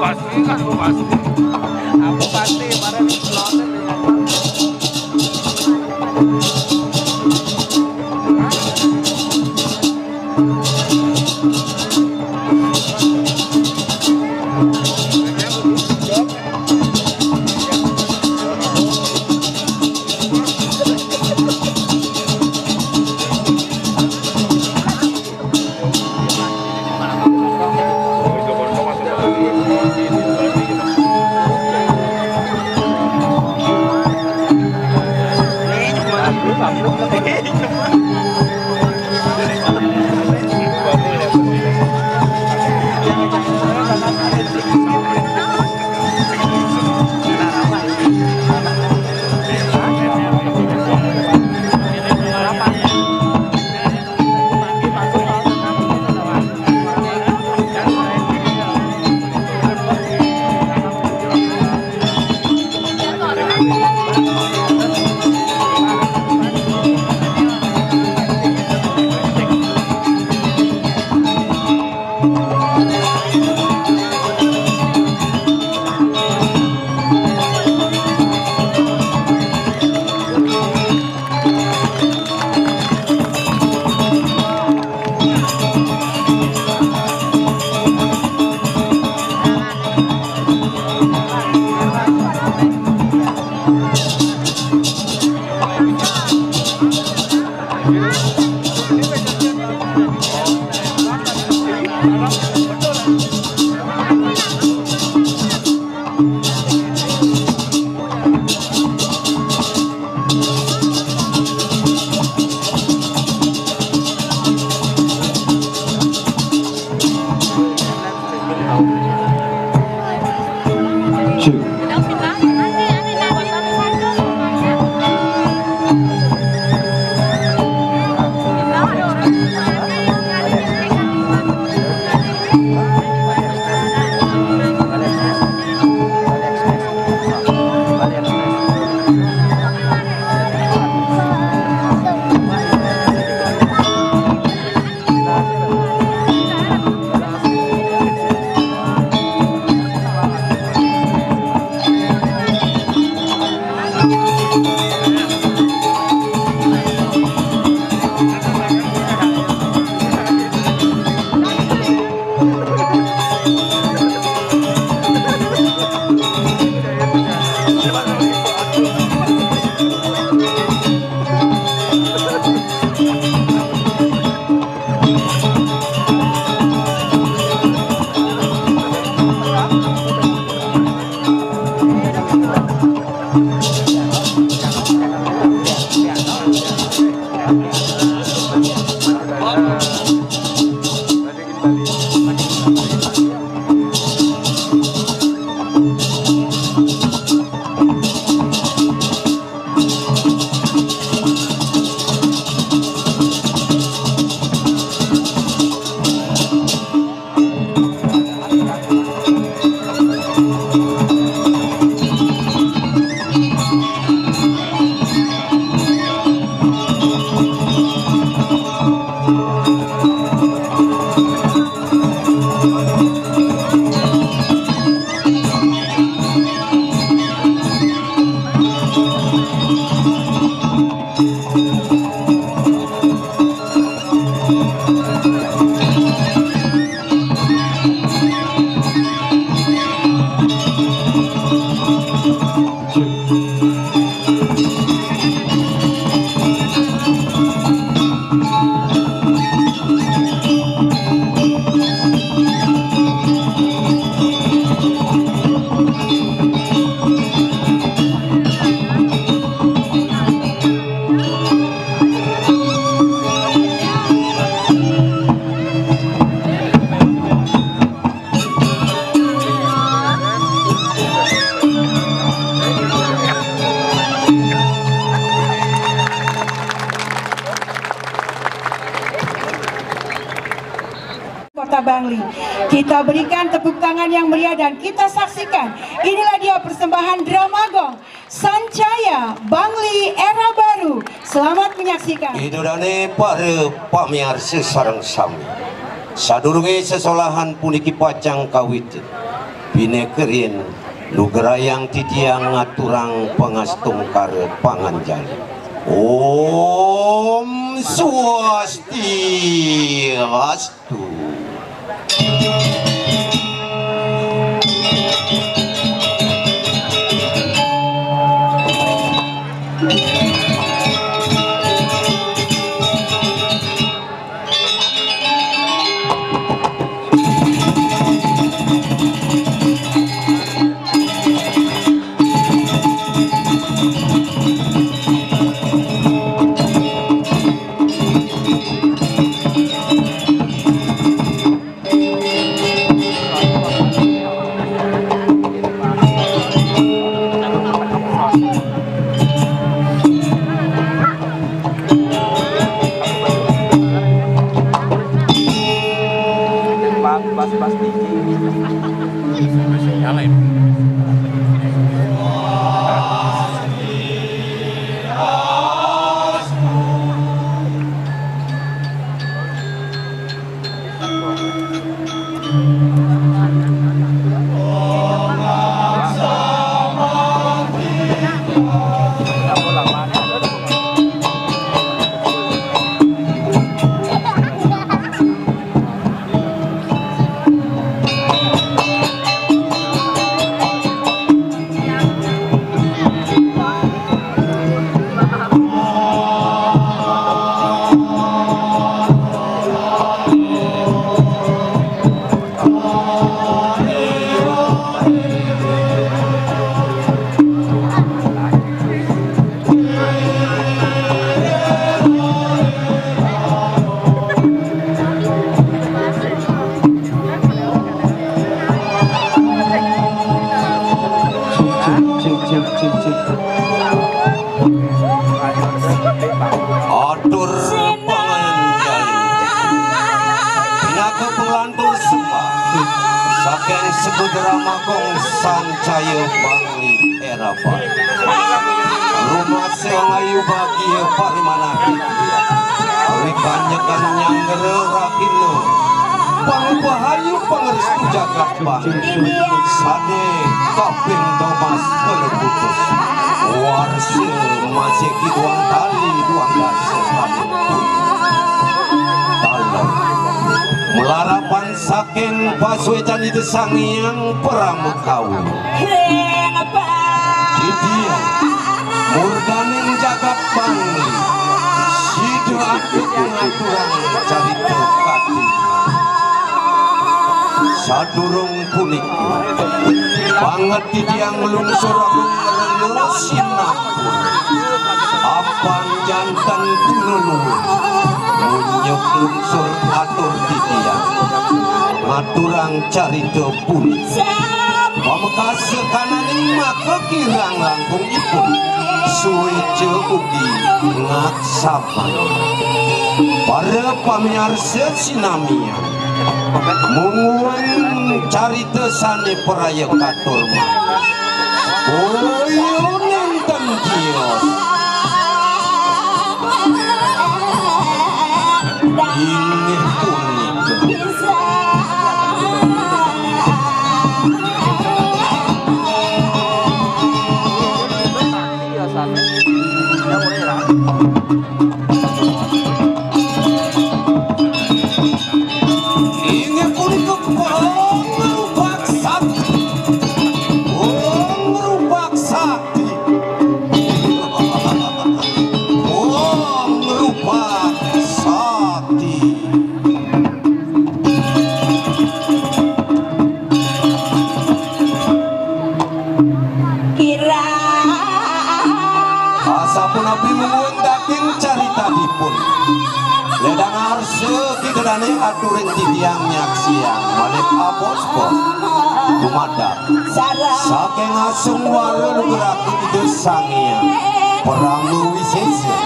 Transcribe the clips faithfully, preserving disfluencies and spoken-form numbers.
Pasti kan, pasti. Aku pasti, para di slot. Bangli. Kita berikan tepuk tangan yang meriah dan kita saksikan. Inilah dia persembahan drama gong Sancaya Bangli era baru. Selamat menyaksikan. Ida dané para pamiarsa sareng sami. Sadurungé sesolahan puniki pacang kawitin, pinekerin lugrayang titiang ngaturang pangastungkara panganjali. Om Swastiastu. Atur panganjali. Pinaka panglantur sembah saking Segudra Magong Sancaya Bangli Erapan. Rumasa ngayu bagia parimanah titiang. Rikanyekan nyanggra rahina. Pangbahayu pangrestu jagat Bangli. Sané kaping domas peleputus. Warsa masih kiduang tali duang dasa tali. Dalem. Melarapan saking pasuécan Ida Sang Hyang Paramakawi. Titiang murdaning jagat Bangli. Sida antuk ngaturang carita katihan. Sadurung punika, banget titiang nglungsur agung rena sinampun. Apan janten pinuluh. Munjuk lungsur atur titiang. Ngaturang carita punika. Pamekasa kananing maka kirang langkungipun. Suéca ugi ngaksaban. Para pamiarsa sinamian. Mungguing carita sané praya katur. Boya nénten tios. Inggih punika. Inggih punika pangrupak sakti. Pangrupak sakti. Pangrupak sakti. Kira. Asapunapi mungguing daging caritadipun. Ledang arsa kita dané aturing titiang nyaksiang malih abos-bos. Dumadak. Saking asung wara lugraku Ida Sang Hyang Parama Wisésa.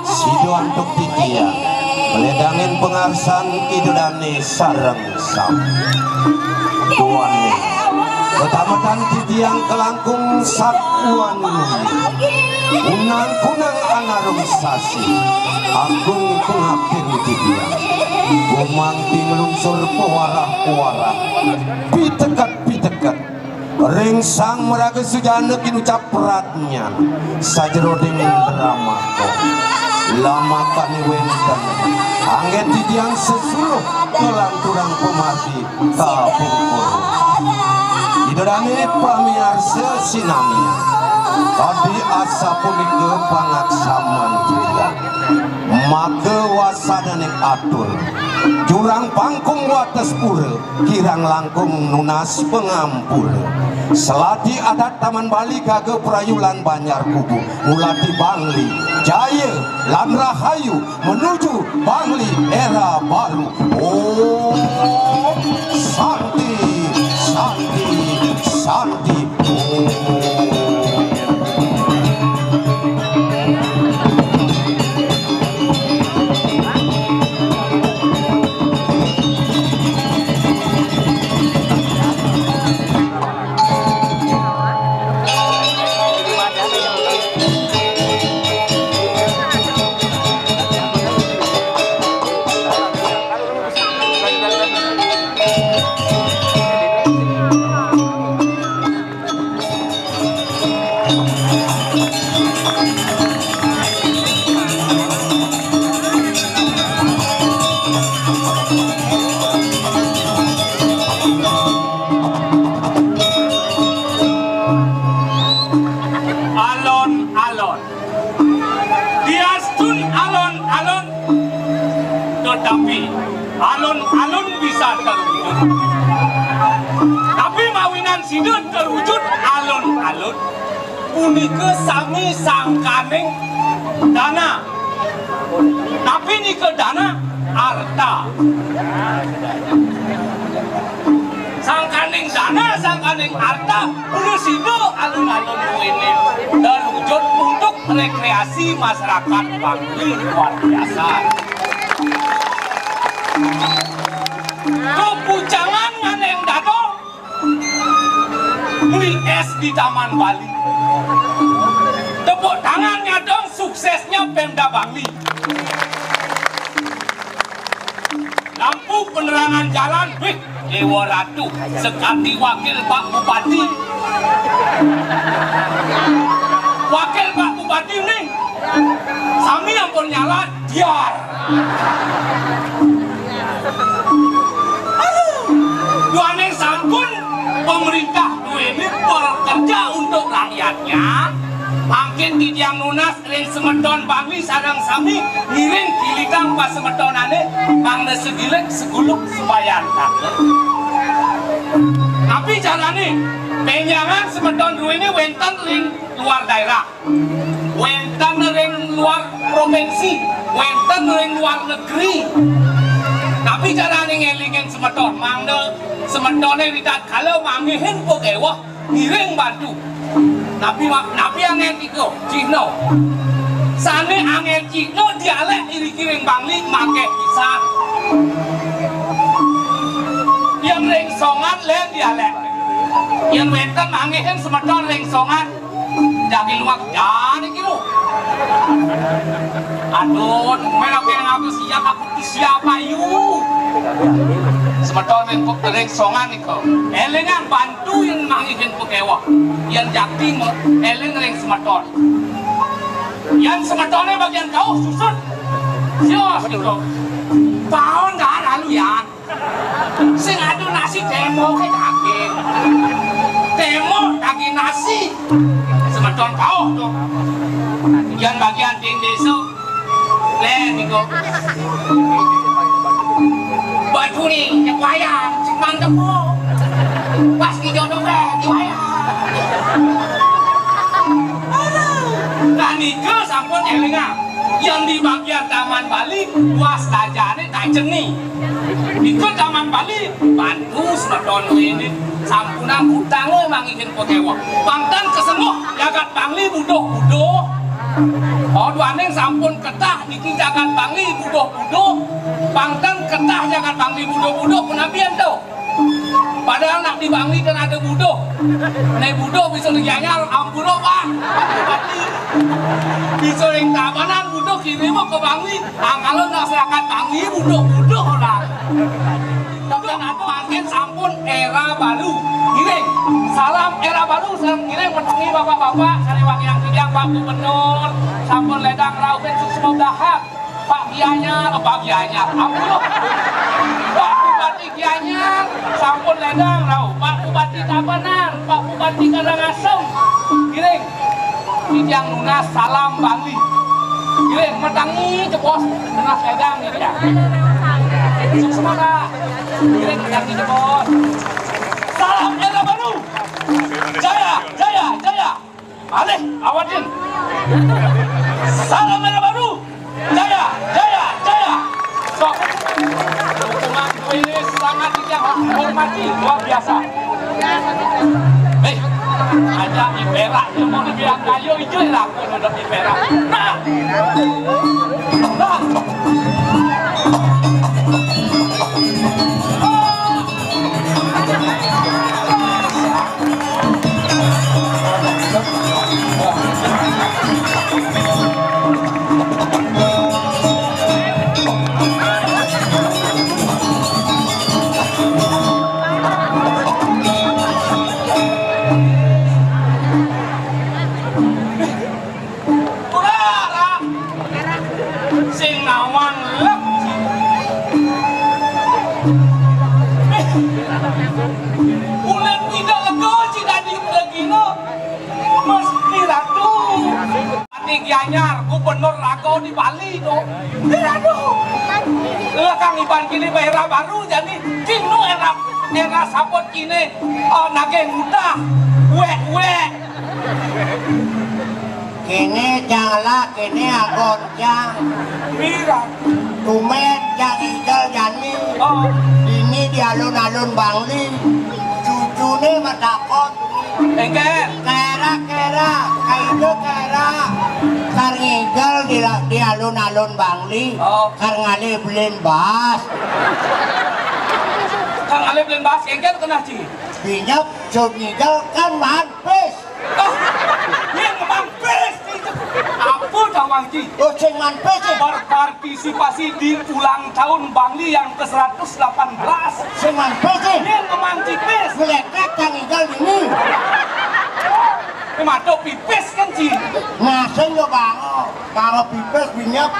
Sida antuk titiang. Ledangin pangarsan Ida Dane sareng sami. Duaning, ketametan titiang kalangkung sakuan luyu. Unang-kunang anarung sasi, agung pangaptin titiang. Gumangti nglungsur pawarah-pawarah, piteket-piteket. Ring sang maraga sujana kinucap pradnyan sajeroning drama. Lamakane wenten, anggen titiang sesuluh kalanturang pamargi kapungkur. Ida dane pamiarsa sinamian, kadi asapunika pangaksaman titiang. Maka wasananing atur, jurang pangkung wates pura, kirang langkung nunas pangampura. Seladi adat Taman Bali gaga prayulan Banjar Kubu, ngulati Bangli, jaya lan rahayu menuju Bangli era baru. Om Santi, Santi, Santi. Alon-alon. Diastun alon-alon, tetapi alon-alon bisa terwujud. Tapi mawinan sida terwujud alon-alon, punika sami sangkaning dana. Tapi nika dana arta. Sangkaning dana, sangkaning arta, prasida alun-alun duene terwujud untuk rekreasi masyarakat Bangli luar biasa. Kepucangan nganeng dadong beli es di Taman Bali. Tepuk tangannya dong, suksesnya Pemda Bangli. Lampu penerangan jalan, wih, Dewa Ratu, sekati wakil Pak Bupati. Wakil Pak Bupati nih, sami ampun nyala, diar. Aduh, duaning sampun pemerintah duene bekerja untuk rakyatnya, mangkin titiang nunas ring semeton Bangli sareng sami ngiring kilitang pasemetonane, mangda segilik seguluk subayantaka. Napi carane? Benjangan semeton druene wenten ring luar daerah, wenten ring luar provinsi, wenten ring luar negeri. Napi carane ngelingin semeton? Mangda semetone ritatkala manggihin pakeweh, ngiring bantu. Napi ma-, napi anggen cihna? Cihna. Sane anggen cihna dialek iriki ring Bangli makeh pisan. Yen ring Songan len dialek. Yen wenten manggihin semeton ring Songan, jagi luak jani kilo. Aduh, melakukan aku siap, aku siapa yu? Semeton ring, ring Songan nika. Elingang bantu yen manggihin pakeweh. Yen jakti mo-, eling ring semeton. Yen semetone bagian kauh susut. Sios nika. Paon dah lalu yan. Sing adu nasi temo ke daging. Temo daging nasi. Semeton kauh to. Yen bagian ding desa. Len niku. Batu ni, nyek wayang, cek mantep, Bu. Pas ki jodoh, eh, di wayang. Nah, nika sampun elingang. Yang di bagian Taman Bali, luas dajane tak jeni. Nika Taman Bali, bantu semeton ini. Sampunang utang manggihin pakeweh. Pang ten kesenguh, jagat Bangli buduh-buduh. Oh, duaning sampun ketah niki jagat Bangli buduh-buduh. Pang ten ketah jagat Bangli buduh-buduh, punapi ento? Padahal nak di Bangli kan ada buduh. Nek buduh bisa di Gianyar, ampura, Pak. Bisa ring Tabanan buduh kirim ke Bangli. Angkalo nak serakat Bangli buduh-buduh lah. Buduh apa mangkin sampun era baru. Ngiring. Salam era baru, salam ngiring, metengi bapak-bapak, sare wangiang titiang Pak Gubernur, sampun ledang rauh suksma dahat. Pak Gianyar, oh, Pak Gianyar, ampun. Pak Bupati Gianyar, sampun ledang rauh. Pak Bupati Tabanan, Pak Bupati Karangasem. Ngiring. Titiang nunas salam Bangli. Ngiring, metengi jebos, nunas ledang titiang. Suksma, Pak. Ngiring, metengi jebos. Salam era baru. Jaya, jaya, jaya. Alih, awatin. Salam era baru. Jaya, jaya, jaya. Sok. Dukungan kuwi sangat dihormati, luar biasa. Eh, aja di perak, dia mau lebih kayu hijau lah, kalau udah di perak. Nah. Nah. Ora, ora. Sing nawang lek. Ulen tidak lega, ci dadi pragina. Mesti ratu. Ati Gianyar, gubernur raga di Bali to. Aduh. Lah kang iban kini era baru jani. Kinu era, era saput kini, eh, nagih utah. Wek, wek. Kini cang lah, kini agon cang. Mira. Tumet cang Igel jani. Oh. Dini di alun-alun Bangli. Cucune matakon. Engke. Kera, kera, kaido kera. Kar ngigel di la-, di alun-alun Bangli. Oh. Kar ngalih belin bas. Kar ngalih belin bas, engke keneh, ci? Binyep, sud ngigel kan maan pis. Oh, yen maan pis, ci. Apa tawang, ci? Oh, sing maan pis, ci. Berpartisipasi di ulang tahun Bangli yang ke seratus delapan belas. Sing maan pis, ci. Yen maan ci pis. Ngelekat cang Igel dini. Ini matuk pipis kan, ci. Nah, sing yo bango. Bango pipis binyep.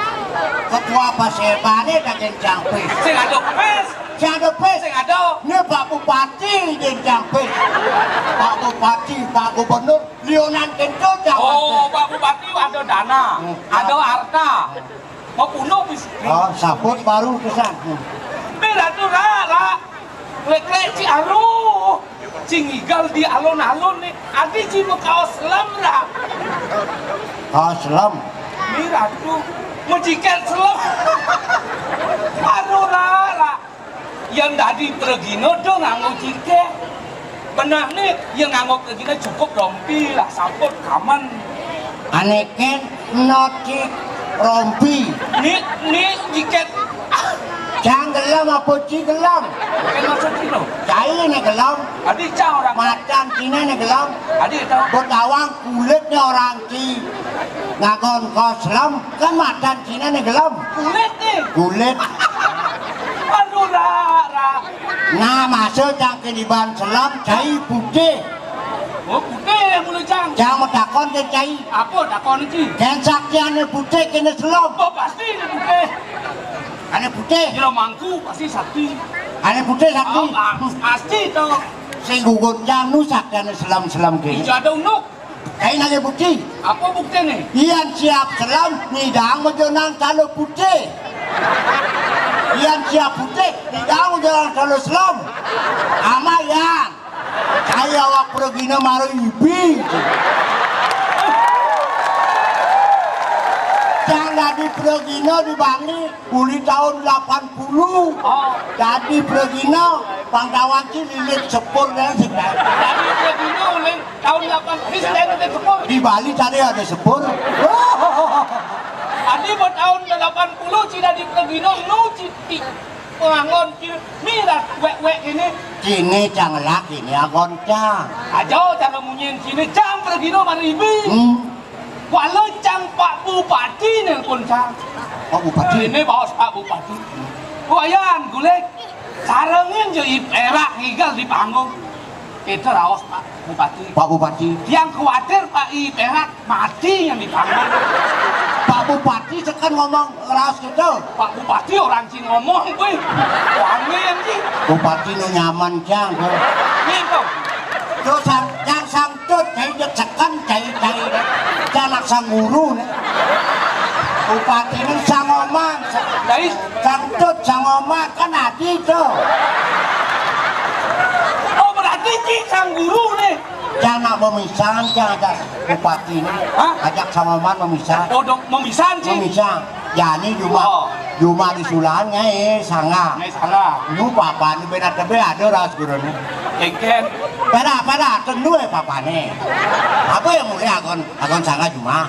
Ketua Pasebane daging cang pis. Sing ada pis. Sing ada pis. Sing ada. Ini Pak Bupati daging cang pis. Pak Bupati, Pak Gubernur, lionan kento cang pis. Oh, Pak Bupati ada dana, hmm, ada harta. Mau punung wis. Oh, saput baru kesan. Hmm. Beda tuh, Ra, Ra. Lek-lek ci aru. Ci ngigel di alun-alun nih. Adi ci mau kaos selam, Ra. Kaos selam. Nih, Ratu. Mau jiket selam. Aduh, Ra, Ra. Yang dadi pragina do nganggo jiket. Beneh nih, yang nganggo pragina cukup rompi lah, saput kamen. Ane ken notik rompi. Nih, nih jiket. Cang gelem apa ci gelem? Ken maksud ci lo. Cai ne gelem. Adi cang orang. Matan cine ne gelem. Adi tahu. Betawang kulitnya orang ci. Ngagon kaos selam, kan matan cine ne gelem. Kulit nih. Kulit. Aduh, Ra, Ra. Nah, maksud cang kediban selam, cai putih. Oh, putih yang mulu, Cang. Cang mau takon ke cai. Apa takon, ci? Ken sakti ane putih kene selam. Oh, pasti ane putih. Ane putih. Kira mangku pasti sakti. Ane putih sakti. Oh, pa-, pasti to. Sing gugun cang nu sakti ane selam-selam ke. Ijo ada unduk. Kain ane bukti. Apa bukti nih? Iyan siap selam, nidang mejonang talo putih. Iyan siap putih, nidang mejonang talo selam. Ama yan. Cai awak pragina mara ibi. Cang dadi pragina di Bangli uli taun delapan puluh. Oh. Dadi pragina, pang tawang ci lilit sepur dan segala. Dadi pragina uli Taun delapan puluh, ini saya ngerti sepur. Di Bali tadi ada sepur. Adi ba taun delapan puluh, ci dadi pragina, nu ci, ci, panganggon ci, mirat wék-wék ini. Ciné cang lak, ciné anggon cang. Aja cara munyin ciné cang pragina mari ibi. Hmm. Kuala cang Pak Bupati nelpon cang. Pak Bupati? Ini baos Pak Bupati. Wayan, gulik. Sarengin ja i pérak ngigel di panggung. Kita raos, Pak Bupati. Pak Bupati. Yang khawatir Pak i pérak mati yang di panggung. Pak Bupati seken ngomong raos gitu. Pak Bupati orang ci ngomong, wih. Wangi yang ci. Bupati nu nyaman, cang. Gitu. Terus sang, yang sangtut, cai dek seken, cai, cai dek. Cang anak sang guru, né. Bupati nu sang oman, sa-, Dai. Sangtut, sang oman, kan adi to. Oh, berarti ci sang guru né. Cang nak memisahan, cang ajak bupati né. Hah? Ajak sang oman memisahan. Oh, dong, memisahan ci. Memisahan. Jani juma, oh, juma di sulan ngaé sanga. Ngaé sanga. Nu papan bena tebé ada raos guru né. Kéngkén. Pada, pada, tendu é papané. Apa yang mulai agon, agon sanga juma?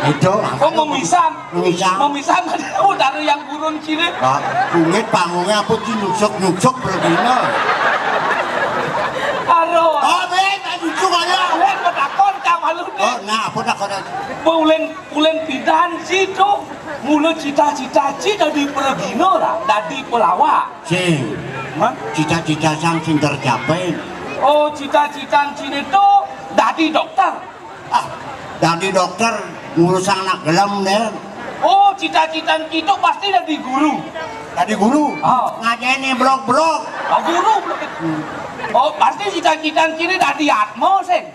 Itu. Oh, memisahan. Memisahan. Memisahan tadi, oh, dari yang gurun ciné. Nah, kunyit panggungnya apa ci nyusuk-nyusuk berdina. Aduh. Oh, ben, nyusuk aja. Ben, betakon ka malu né. Oh, nah, apa takon? Ulin, ulin pidan ci to. Mula cita-cita ci dadi pragina lah, dadi pelawak. Sing. Hah? Cita-cita sang sing tercapai. Oh, cita-cita ciné to dadi dokter. Ah, dadi dokter ngurusang anak gelem deh. Oh, cita-cita ci to pasti dadi guru. Dadi guru? Oh. Ngajain né blok-blok. Oh, guru. Oh, pasti cita-cita ciné dadi atmo, sing.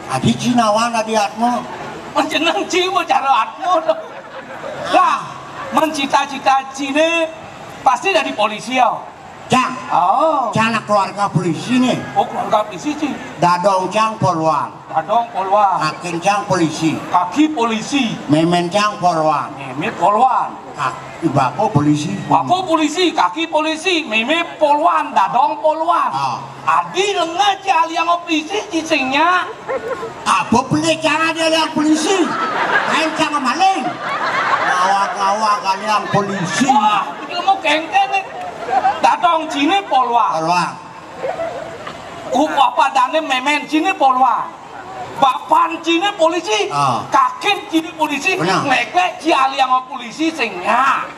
Adi ci nawang dadi atmo. Menjeneng ci mau cara atmo to. Lah, men cita-cita ciné pasti dadi polisi ya. Cang. Oh. Cang anak keluarga polisi né. Oh, keluarga polisi ci. Dadong cang polwan. Dadong polwan. Kakin cang polisi. Kaki polisi. Mémén cang polwan. Mémé polwan. Kak, bapa polisi. Bapa polisi, kaki polisi, mémé polwan, dadong polwan. Ah. Adi lenga ci aliang polisi ci sing nyak. Apa pelih cang adi aliang polisi? Kain cang maling. Ngawak-ngawak aliang polisi. Wah, ilmu kéngkén né. Dadong ciné polwan. Polwan. Ku bapa dané mémén ciné polwan. Bapan ciné polisi. Ah. Kakin ciné polisi. Benar. Ngléklék ci aliang polisi sing nyak.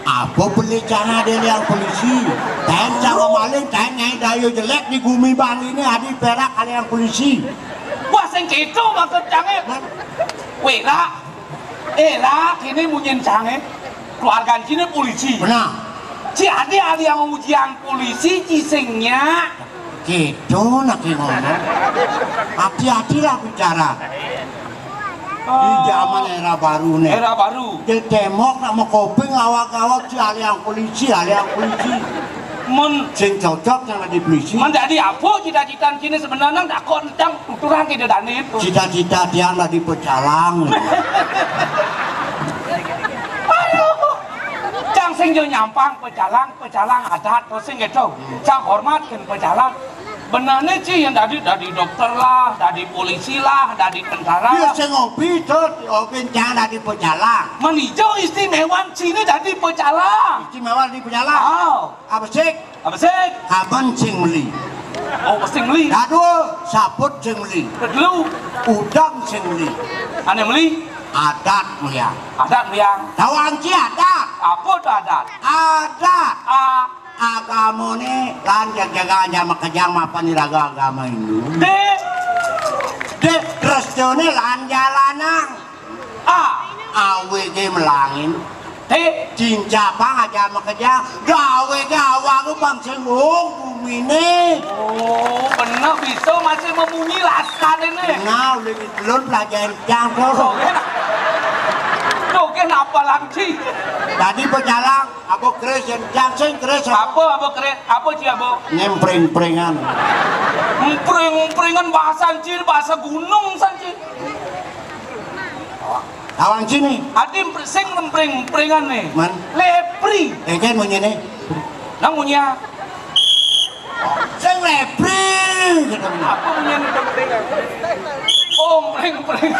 Apa pelih cang adi aliang polisi? Taén cang maling, taén nyai dayu jelék di gumi Bali né adi pérak aliang polisi. Wah, sing kéto maksud cangé. Nah. Wéra. Eh, lah, kéné munyin cangé. Keluargan ciné polisi. Benar. Ci adi aliang ujian polisi ci sing nyak. Gitu nak ngomong. Hati-hatilah bicara. Di zaman era baru né. Era baru. Di témbok nak makoping awak-awak ci aliang polisi, aliang polisi. Mun sing cocok yang dadi polisi. Mun dadi apa cita-cita ciné sebenarnya, takon cang tuturang ké dané to. Cita-cita tiang dadi pecalang. Aduh. Cang sing jo nyampang pecalang, pecalang adat to sing gitu. Cang hormat kén pecalang. Benerné ci yang dadi, dadi dokter lah, dadi polisi lah, dadi tentara. Iya, lah. Sing hobi to, hobi cang dadi pecalang. Menijo istimewan ciné dadi pecalang. Istimewa dadi pecalang. Oh. Abesik. Abesik. Kaben sing meli. Oh, sing meli. Dadua, saput sing meli. Kedelu. Udang sing meli. Ané meli? Adat meliang. Adat meliang. Tawang ci adat. Apa to adat? Adat. A. Agamané lan jaga aja makejang mapan iraga agama Hindu. Dé. Dé, restuné lan jalanan. A. Awigé melangin. Té. Cincapang aja makejang, gawé gawang bang sing wong guminé. Oh, bener bisa masih memunyi lasan ini. Nah, udah ditelun pelajaran cangkul. Oke, nah. Oke, napa lagi? Tadi pecalang, apa keris yang cang sing keris. Apa, apa keris? Apa sih, apa? Ngempring-pringan. Ngempring-ngempringan bahasa Cina, bahasa gunung saja. Tawang sini. Adi sing ngempring-ngempringan né. Man. Lepri. Eh, kan munyiné. Nang munyi. Sing lebri gitu. Apa punya nih penting? Oh, empring-empring.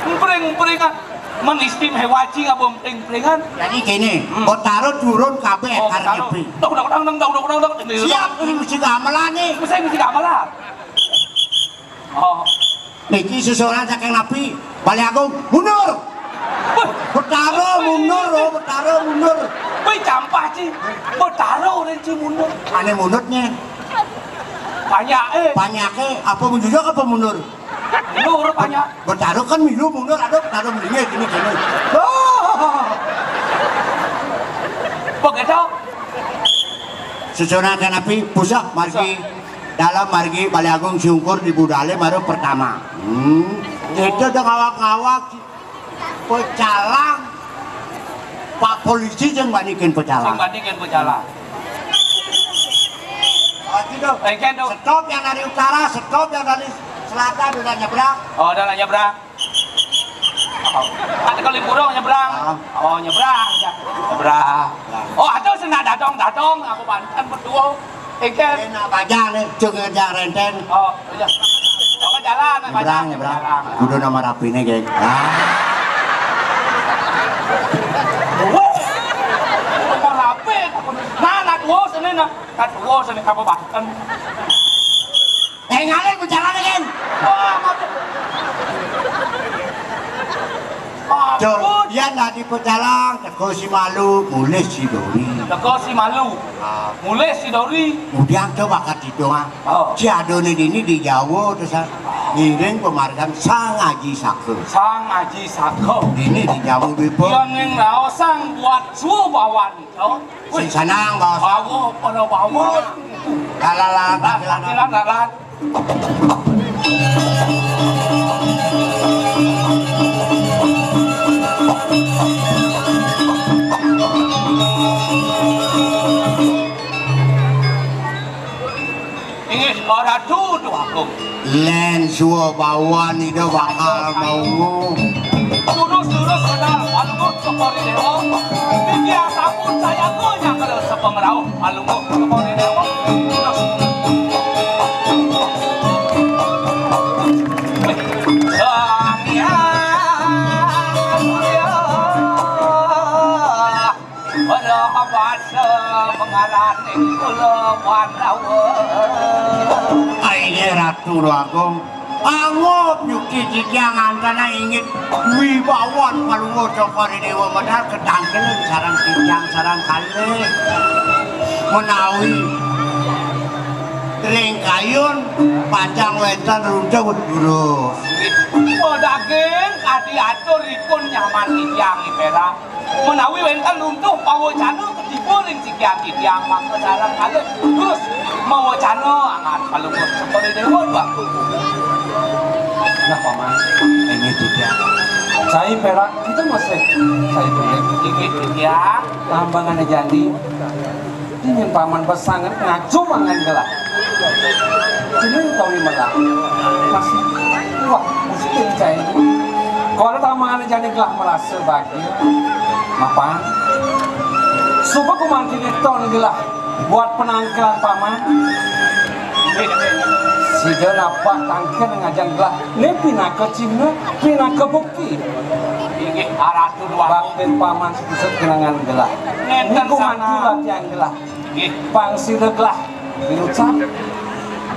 Empring-empringan. Men istimewa cing apa empring-empringan? Jadi gini, hmm. Betara turun kabeh. Oh, karena Betara. Dok, dok, dok, dok, dok, dok, dok. Siap, ini mesti gamelan nih. Mesti, mesti gamelan. Oh. Niki susunan saking napi, Bali Agung, mundur. Betara mundur, oh, Betara mundur. Wih, campah, Ci. Betara udah, Ci, mundur. Ane mundurnya. Banyak, eh. Banyake apa menjujuk apa mundur? Mundur, banyak. Betara kan milu mundur, aduh, Betara melingit, gini, gini. Oh. Begitu. Susunan saking napi, pusat, margi. Pusat. Dalam margi Bali Agung siungkur di budale baru pertama. Hmm. Itu udah ngawak-ngawak pecalang. Pak polisi yang bandingin pecalang. Yang bandingin pecalang. Oh, gitu. Engken tuh. Stop yang dari utara, stop yang dari selatan udah nyebrang. Oh, udah nyebrang. Oh. Kan kalau burung nyebrang. Ah. Oh, nyebrang. Ya. Nyebrang. Oh, atuh cenah datang-datang, aku banten berdua. Engken. Enak bajang nih, jeung ngejar renten. Oh, iya. Oh, ke jalan, nyebrang, bajang, nyebrang. Nyebrang. Kudu nama rapine, geng. Ah. Weh. Nama rapi. Nah, nah, dua sini, nah. Kan dua sini, apa banten? Eh, ngalih bicara nih, geng. Wah, maksud. Jol, yén dadi pecalang, teka si malu, mulih si dori. Teka si malu. Ah. Mulih si dori. Kemudian coba kat itu, ah. Oh. Si adone dini di Jawa, terus, ah, ngiring pemargan Sang Aji Saka. Sang Aji Saka. Dini di Jawa, Bipo. Yang ning raosang buat subawan, oh. Sing senang, Bos. Bawa, pada bawa. Lalan, lalan, lalan. Lalan, lalan. Inggih, Ratu Déwa Agung. Lén suwa bawan Ida bakal maungu. Durus-durus kenal, Palungguh Cokor I Déwa. Titiang sampun sayaga nyangkal sepengrauh, Palungguh Cokor I Déwa. Terus. Sang Hyang Surya. Ora basa mengaraning kula Pandawa. Aine Ratu Agung, anggap yukti titiang antana inggih wibawan Palungguh Cokor I Déwa medal ketangkeling sareng titiang sareng kalih. Menawi ring kayun pacang wénten runtuh durus. Daging kadi aturipun nyaman titiang I Pérak. Menawi wénten runtuh pawacana ketiba ring sikian titiang mangka sareng kalih terus mawacana angan Palungguh Cokor I Déwa. Nah, Paman, ini titiang. Cai Pérak, kita masih cai Pérak. Inggih, titiang. Tambangane jani. Dingin Paman besanget ngajum angan gelah. Dini utawi melah. Masih wah, mesti cai. Kalau tambangane jani gelah merasa bahagia. Mapan. Suba kumanti diton gelah buat penangkilan Paman. Sida napak tangkil ngajang gelah. Ini pinaka cihna, pinaka bukti. Inggih, Ratu Déwa Agung. Baktin Paman sepuset kenangan gelah. Ngénten. Niku mantu latihan gelah. Nggih. Pang sida gelah diucap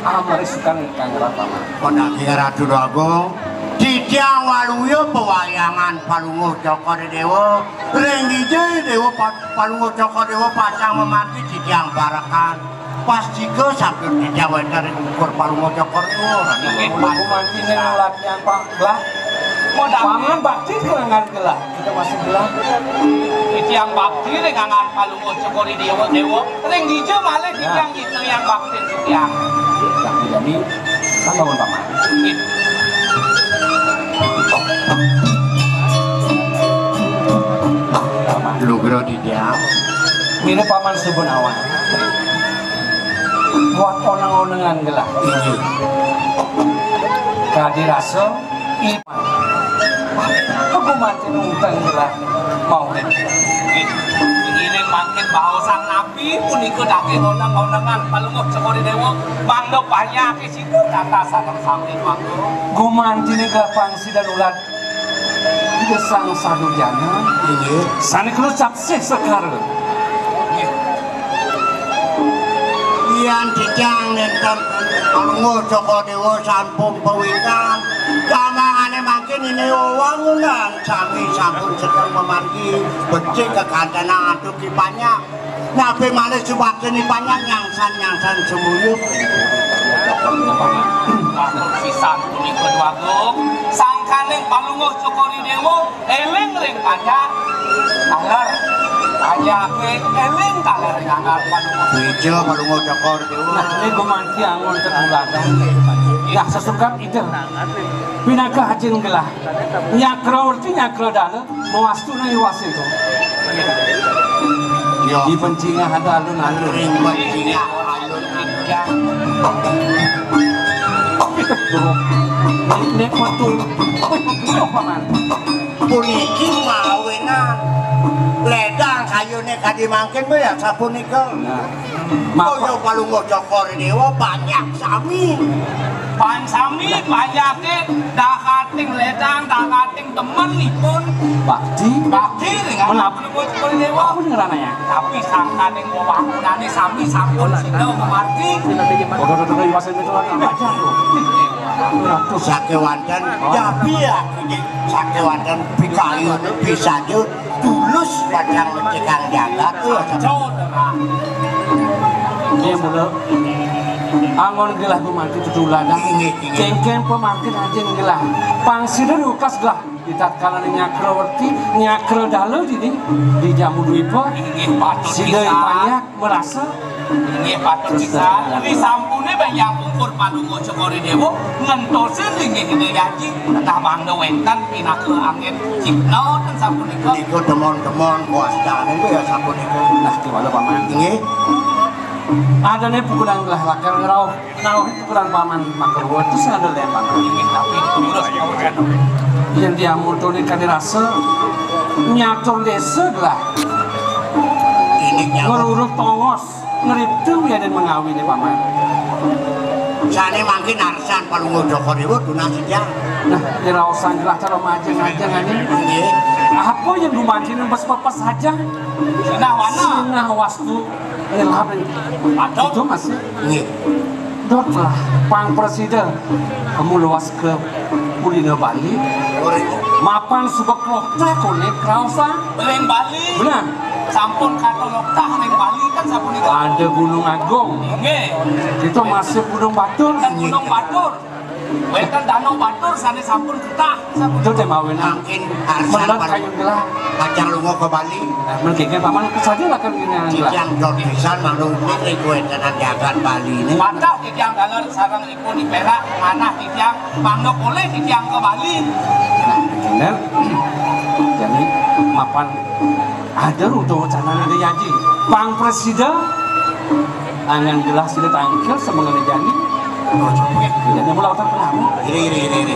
amrih sukan ingkang Paman. Pun daging Ratu Déwa Agung, titiang waluya pewayangan Palungguh Cokor I Déwa, ring dija Déwa pa-, Palungguh Cokor I Déwa pacang mamanti titiang parekan. Pastika sampun titiang wénten ring ungkur Palungguh Cokor I Déwa. Nggih, Paman. Mangkin latihan, Pak. Gelah. Paman bakti kenangan gelah. Kita masih gelah. Titiang bakti ring angan Palungguh Cokor I Déwa, Déwa. Ring dija malih titiang nyitayang bakti titiang. Yang dijadi, kan bangun Paman. Nggih. Paman. Lugra titiang. Mirip Paman Subun Awan. Buat oneng-onengan gelah. Inggih. Kadi rasa, i-, aku mati nungtang gelah. Mau. Nggih. Ngiring Mangkin baosang napi punika daging oneng-onengan Palungguh Cokor I Déwa, mangda panyake sida tata sareng sami mangga. Gumantiné ka pangsidan ulad Ida Sang Sadujana. Inggih. Sané kena capsih sekara. Yan titiang nénten Palungguh Cokor I Déwa sampun pawikan. Kamangane mangkin ini wewangunan sami sampun sedeng mamargi becik kekantenan atur ki panjak. Napi malih subaktene panjak nyangsan-nyangsan semuyut. Atur sisan punika Dwagung, sangkaning Palungguh Cokor I Déwa, eling ring panjak, taler. Panjake eling taler ring anggar Palungguh. Ija Palungguh Cokor I Déwa. Nah, ini gumanti anggon tetuladan. Ya, sesukat ida. Pinaka ajin gelah. Nyakra werti nyakra dala. Mawastuna iwasé to. Ya. Di pencingah ada alun-alun. Ring pencingah alun-alun. Nek metu. Paman. Puniki mawinan ledang kayune kadi mangkin ya sapunika. Nah. Mapa? Kaya Palungguh Cokor I Déwa panjak sami. Pan sami panjake dakating ledang, dakating temen ipun. Bakti. Bakti ring Palungguh Cokor I Déwa. Apa ngeranaya? Tapi sangkaning wewangunane sami sampun sida mamargi. Odo, odo, odo, iwasan itu lagi baca tuh. Sakewanten japi ya, sakewanten pikayun pisaja. Tulus pacang mencegah jagat. Iya, mula anggon gelah pemangkin tetuladan. Inggih, inggih. Kengken pemangkin ajin gelah. Pang sida dukas gelah. Di tatkala nyakra werti, nyakra dala dini di Jamu Dwipa. Inggih, patut sida pisan. Ipanyak merasa. Inggih, patut pisan. Risampune benjang pungkur Palungguh Cokor I Déwa ngentosin linggih Ida Aji. Nah, mangda wenten pinaka anggen cipta ten sapunika. Nika temon-temon kuastane itu ya sapunika. Nah, gimana, Paman? Inggih. Adane pukulan gelah lakar ngerauh. Nah, pukulan Paman maka ruwet terus ada lempang. Inggih, tapi terus. Yang dia mutune kadi rasa nyatur desa gelah. Ini nyawa. Ngerurut tongos. Ngritu wiadin mengawi ne, Paman. Sane mangkin arsan Palungguh Cokor I Déwa tunas titiang. Nah, diraosang gelah cara majeng-majeng ane. Nggih. Apa yang gumanti bes pepes aja? Sinah wana. Sinah wastu ngelap. Aduh. Itu masih. Nggih. Dot lah, pang presida. Kamu luas ke Purina Bali. Mapan suba kloktah konek raosan. Ring Bali. Benar. Sampun katon oktah ring Bali kan sapunika. Ada Gunung Agung. Nggih. Kita masih Gunung Batur. Kan Gunung Batur. Wénten Danau Batur sané sampun ketah, sampun. Itu tema wénten. Mangkin arsan. Melet kayun gelah. Pacang lunga ka Bali. Nah, mungkin Paman saja lah kan ini yang gelah. Titiang dot pisan manungkit ring kawéntenan jagat Bali ini. Patah titiang daler sareng ipun di Perak, manah titiang mangga polih titiang ka Bali. Nah, bener. Jadi mapan ada rute wacanane Ida Aji. Pang presida angan gelah sida tangkil semengane jani. Jadi mula otak penamu. Iri, iri, iri, iri.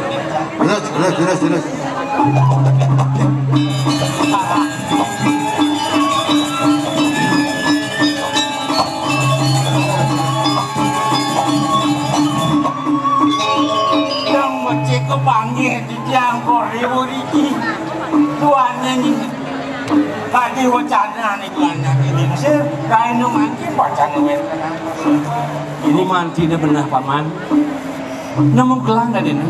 Terus, terus, terus, terus. Yang mesti kepanggil di Tiang Korewo iki. Tuane niki. Kadi wacana niku anak ini. Sir, kain mangkin wacana wénten apa, Sir? Ini mantine benah, Paman. Nemu gelang dari ini.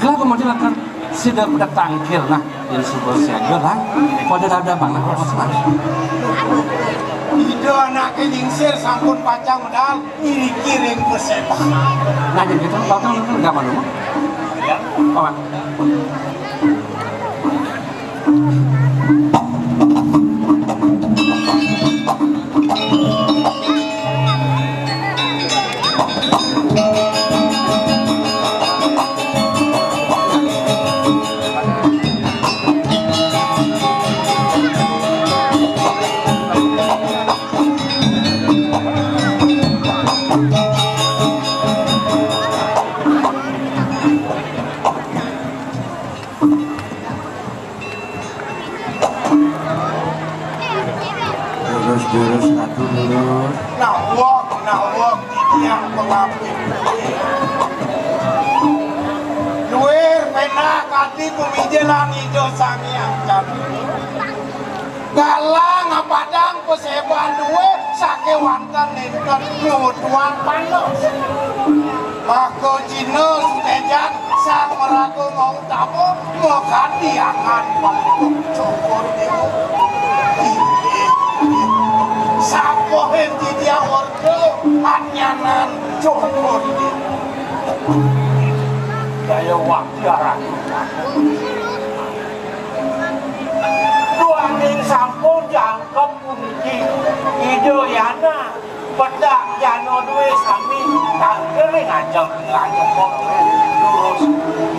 Gelang mesti lakar sida pada tangkil, nah, jadi super siaga lah. Pada ada mana, Mas? Ida anake nyingsir sampun pacang medal. Iri kiring pesepak. Nah, jadi kita bakal nonton nggak malu? Apa? Jurus satu lurus. Nawak, nawak, titiang pangapit. Luir, pénak, ati pamijilan Ida Sang Hyang Candi. Galang apadang paséban duwé sakéwanten nénten nutuang panos. Maka jina sutéjan sang maraga mau tama makadi angan pamuka cokor déwa. Inggih, inggih. Sapahin titiang warga anyanan cokor déwa. Jaya wakti arang. Duaning sampun jangkep puniki Ida Yana pedak jana duwé sami tangkering ajeng ngajeng lurus.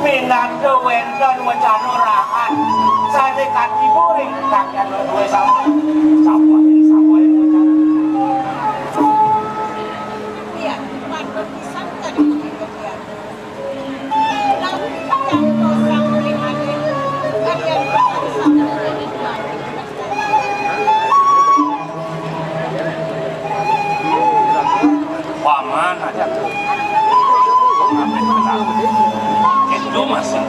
Minangka wénten wacana rahat sané katiba ring pedak jana duwé sami. Sapain, sapain wacana. Iya, patut pisan tadi. Paman aja tuh. Itu masih.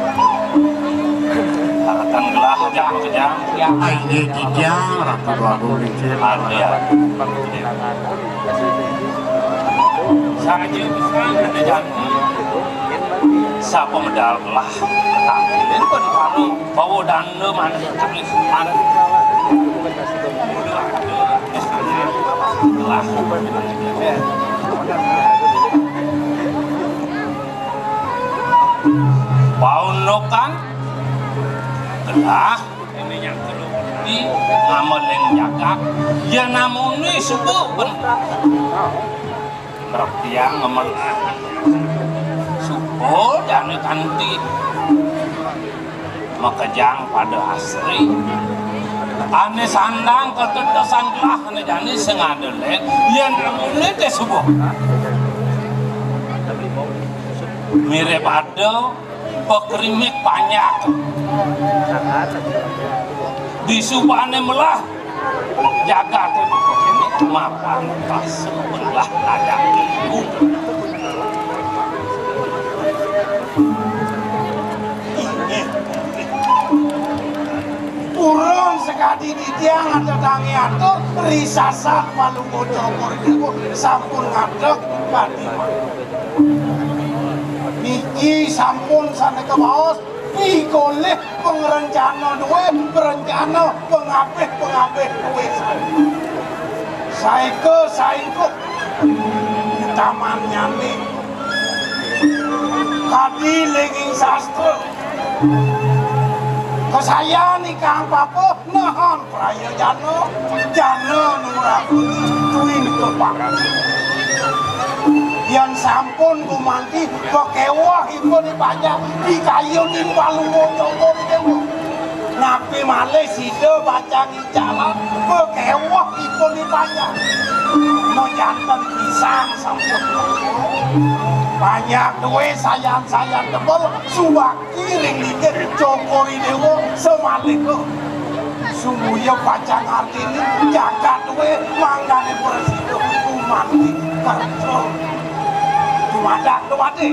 Haratan gelah aja makejang. Ayo, titiang, Ratu Agung Lincir. Anu ya. Saja pisan ada janji. Sapa medal lah. Tampilin pun kalau bawa danda mana tulis mana. Lah. Paunokan. Lah. Di ngameling jagat, ya namune suba ben. Trep tiang ngemelah. Suba jane kanti makejang pada asri. Ane sandang ketetesan gelah ane jani sing ada len, ya namune te suba. Mirip ada pakrimik panjak. Disubane melah jagate ini mapan tas melah aja. Purun sekadi titiang ada tangi atur, risasak malu bocor sampun ngadeg pati. Niki sampun sane kabaos, pikolih pangrencana duwe, perencana pangabih-pangabih duwe sane. Saika saengkuh taman nyane. Kadi linging sastra. Kasayan ikang papa nahan praya jana, jana nuraguna tuwin keparat. Yan sampun gumanti, pakewah ipun ipajak, dikayunin palungguh Cokor Dewa. Napi malih sida pacang icalan, pakewah ipun ipajak. Majanten pisan sampun. Banyak duwe sayan-sayan tebel, subak Iring linggih Cokor Dewa samalika. Sumuya pacang artine jagat duwe mangdane prasida gumanti kerta. Dumadak duwade.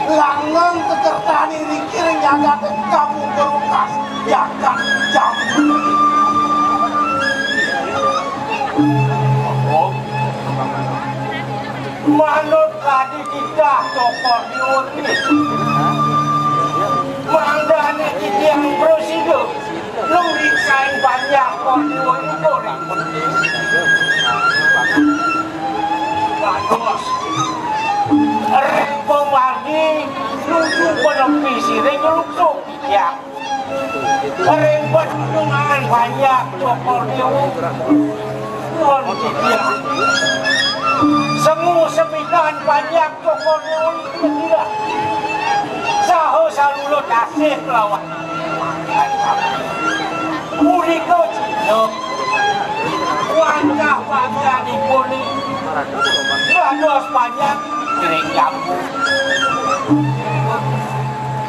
Langgeng kekertane riki ring jagate kapungkur wekas jagat jamu. Manut kadi titah Cokor Dewa. Mangdane titiang prasida ngriksain panjak Cokor Dewa nika ring. Dados ring pamargi nuju panepi sire nyeluksup titiang. Ring pedunungan panjak Cokor Dewa. Nuwun titiang. Semu sepidan panjak Cokor Dewa niki kirang. Saha salula tasih kelawan. Punika cihna wantah panjenenganipun dados panjak ring jamu.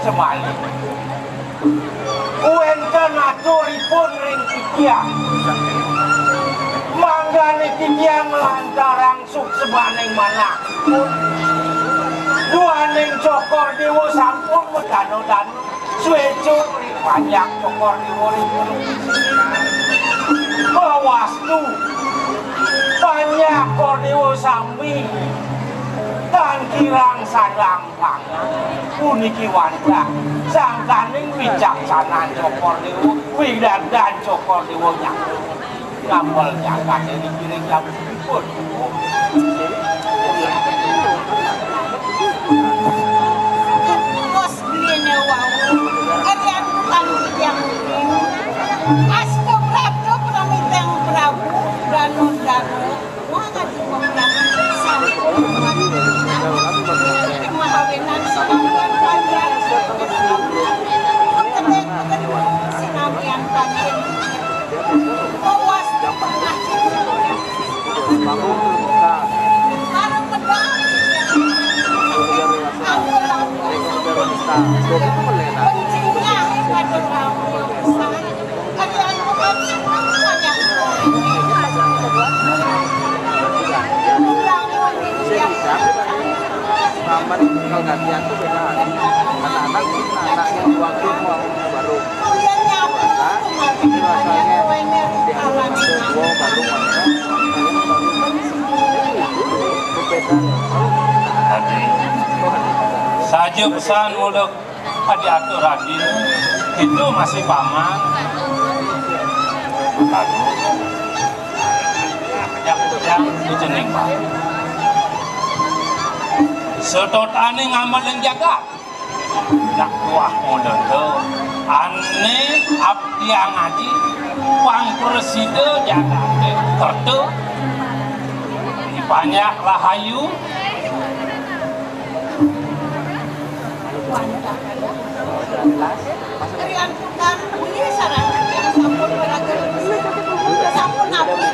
Semali. Wénten aturipun ring titiang. Mangga Titiang lantaran suksmaning manah. Duaning Cokor Déwa sampun madanu-danu. Suéca panjak Cokor Déwa ripun. Mawastu panjak Cokor Déwa sami tan kirang sadang pangan. Puniki wantah sangkaning wicaksanan Cokor Déwa, widandan Cokor Déwa nyaku. Ngamel jagaté niki ring jabutipun. Bos beliné wau, kalian tukang titiang niki. Asta brata pramitang Prabu Danu Danu, wah ngaji pemrang sampun. Mahawinan sinamian panjang. Kedek kedung sinamian panjang. Mawas pernah Aman kalau gantian tuh beda. Anak-anak, anaknya dua game mau baru. Nah, itu rasanya diambil dua baru, makanya saya baru. Saja pesan mula adiatur adin, itu masih paman. Aduh. Yang, yang itu jeneng, Pak. Setotane ngameling jagat. Nak buah muda tu, ane abdi ngaji, pang presida jagate kerta. Dipanjak rahayu. Sampun abdi.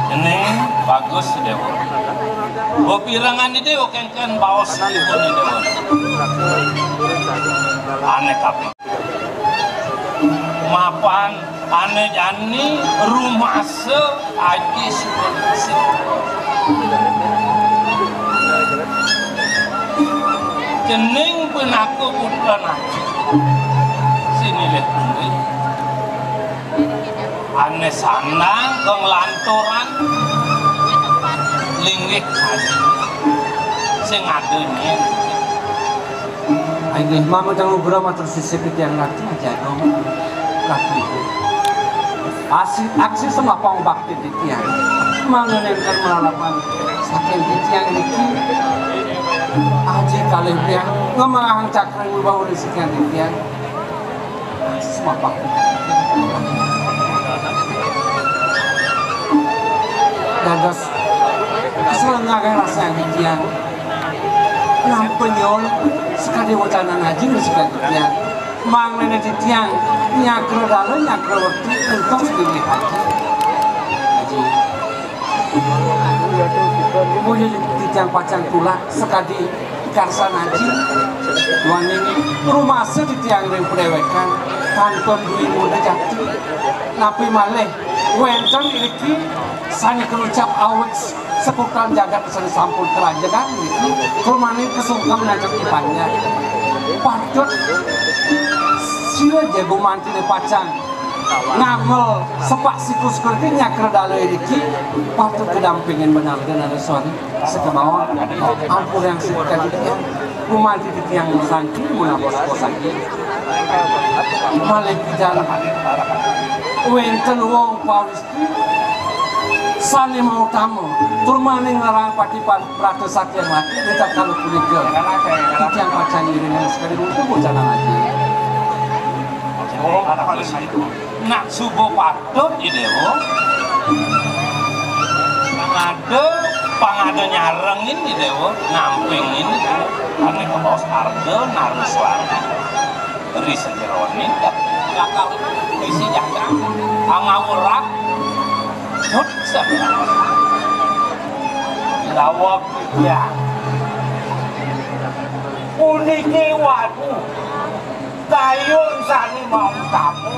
Ini bagus, Dewa. Bepirengan di Dewa, kengken baos ipun di Dewa. Aneh tapi. Mapan ane jani rumasa Aji Suwandi. Cening pinaka putra Aji. Sinilih tunggal. Ane sandang kang lanturan linggih Aji. Sing ada nyen. Inggih, mamitang nugraha matur sisip titiang Ratu Aji Agung. Ratu Ibu. Aksi, aksi semapang bakti titiang. Mangda nénten malalapan saking titiang niki. Aji kalih tiang ngemahang cakra wibawa ring sikian titiang. Aksi semapang. Dados selenggaran rasa titiang. Nampa nyuwun sakadi wacanan Aji sakadi titiang. Mangdané titiang nyakra dala nyakra wekti entos dini Aji. Aji. Mugi titiang pacang tulak sakadi karsan Aji. Duaning rumasa titiang ring padéwékan kantun dwi muda jati. Napi malih wénten iriki sané kanucap awit sakutan jagat sané sampun kalajengan niki, tur malih kasungkem nangkep ipannya. Patut sira ja gumantiné pacang ngamel sepak siku seperti nyakra dala iriki, patut kedampingin benar-benar suara sekemauan ampun yang seperti gumanti titiang sangki, munabos posaki. Malih pidan wénten wong pawis sané mautama, tur malih nglarang pati pa-, prata satya mati, ritatkala punika titiang pacang ngiringang sakadi rupa bocah anak. Nak suba patut, I Déwa. Pangada, pangada nyarengin, I Déwa, ngampingin, ane kabaos arga, naruswara. Ri sajeroning lakar isi jagat angawurak put sabda. Lawak ya. Puniki watu kayun sane mautama.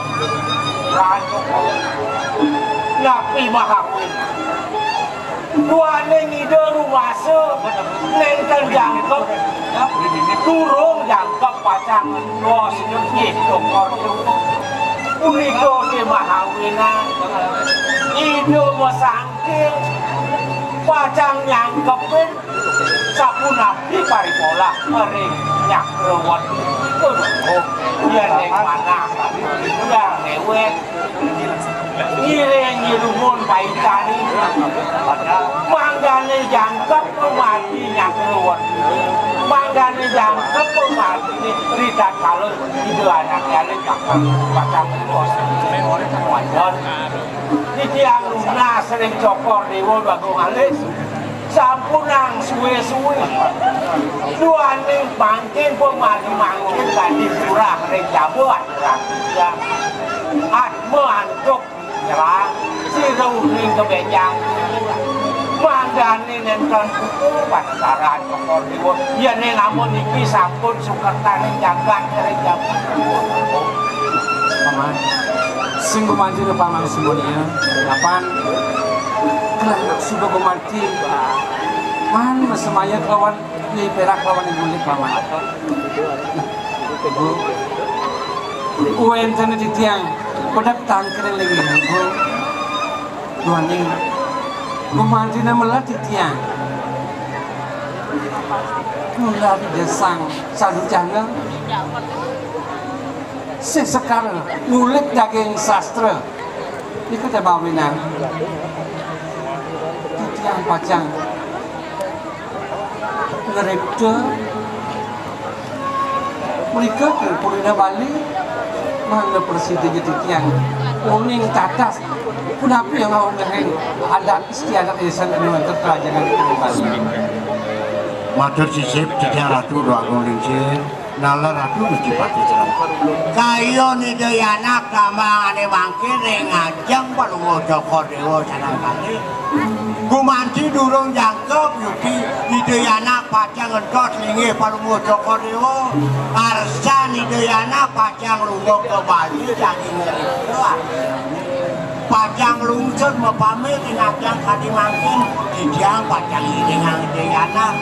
Raja napi mahawin. Duaning Ida rumasa nenten jangkep, durung jangkep pacang ngentos nggih cokor. Punika te mahawinan Ida masangking pacang nyangkepin sapunapi paripolah ring Cakrawati. Yen ning manah, yen newek, ngiring ngirumun paitane. Mangdane jangkep pamargi Cakrawati. Mangdane jangkep pamargine ritatkala Ida Anak Alit bakal pacang ngentos. Wadon. Titiang nunas ring Cokor Dewa Bagong Alit. Sampunang suwe-suwe. Duaning mangkin pamargi mangkin kadi turah ring jaba aturang titiang. Atma antuk nyerang, sira uning kabénjang. Mangdané nénten putu panegaran Cokor Déwa. Yéning amun niki sampun sukertaning jagat ring jagat. Paman, sing gumanti paman semuanya, kapan kelah sudah gumanti, man masemaya kelawan Nyai Perak kelawan Nyai Bulik, paman. Bu, wénten titiang pedek tangkring lagi, Bu. Duaning gumantina melah titiang. Mula di desang sadujana. Sih sekar ngulik daging sastra. Iku teh bawinang. Titiang pacang ngripta mrika ing purina Bali, mangda prasida titiang uning tatas punapi yang ngawéntenin adat istiadat yayasan anu wénten kerajanan ing Bali. Matur sisip titiang Ratu Déwa Agung Lingsir. Nalar Ratu Gusti Patih Cerah. Kayun Ida Anak tambangane mangkin ring ajeng Palungguh Cokor Dewa sareng kalih. Gumanti durung jangkep yuki Ida Anak pacang ngentos linggih Palungguh Cokor Dewa. Arsan Ida Anak pacang lunga ka Bali jagi ngripta. Pacang lungsur mapamit ring ajeng kadi mangkin, titiang pacang iringang Ida Anak.